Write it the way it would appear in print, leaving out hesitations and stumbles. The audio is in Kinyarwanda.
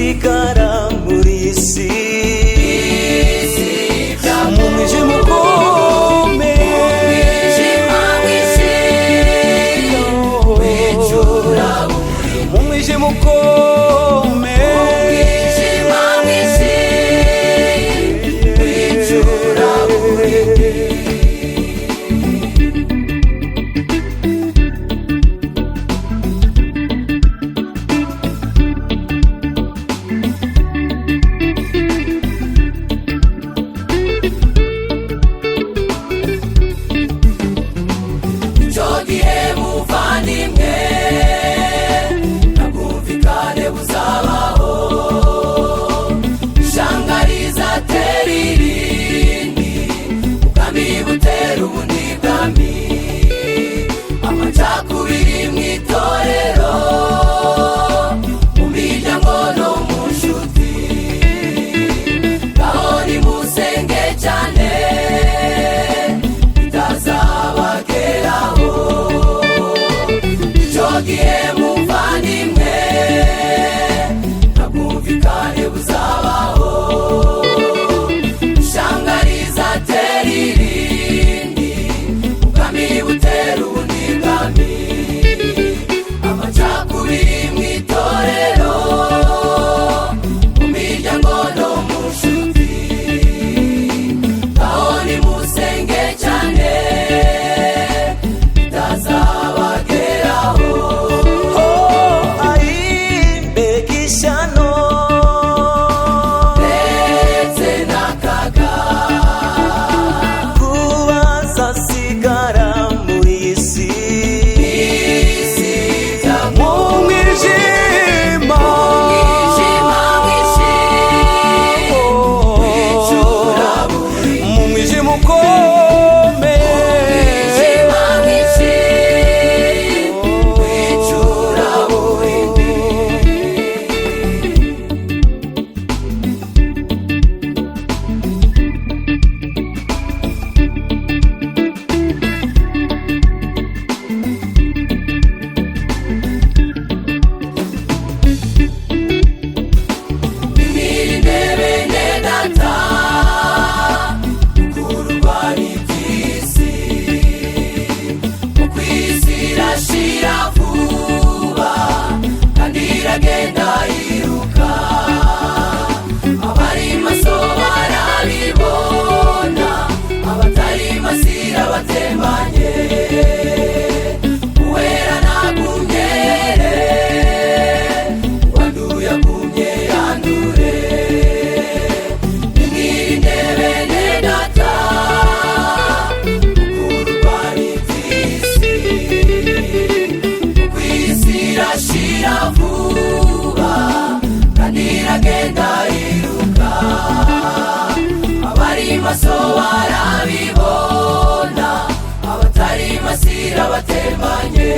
Kubazasigara muri iyi si mu mwijima ukomeye, Umwijima mwinshi w'icuraburindi. Mu mwijima ukomeye, Umwijima mwinshi w'icuraburindi. Icyo gihe muvandimwe, nta bwumvikane buzabaho. Ishyanga rizatera irindi, ubwami butera ubundi bwami, amacakubiri mu itorero, mu miryango no mu nshuti. Ngaho nimusenge cyane bitazabageraho. Icyo gihe muvandimwe, nta bwumvikane buzabaho. Ishyanga rizatera irindi, ubwami butera ubundi bwami, amacakubiri mu itorero, mu miryango no mu nshuti. Ngaho nimusenge cyane bitazabageraho. Oh, ai, mbega ishyano! Ndetse n'akaga Kubazasigara muri iyi si isi mu mwijima, umwijima mwinshi w'icuraburindi. Mu mwijima ukomeye, Umwijima mwinshi w'icuraburindi. Nimwirinde bene data gukururwa n'iby'isi, kuko isi irashira vuba kandi iragenda yiruka. Abari maso barabibona, abatari maso irabatembanye. Uwera nagumyere, uwanduye agumye yandure. Nimwirinde bene data gukururwa n'iby'isi, kuko isi irashira vuba kandi iragenda yiruka. Abari maso barabibona, abatari maso irabatembanye.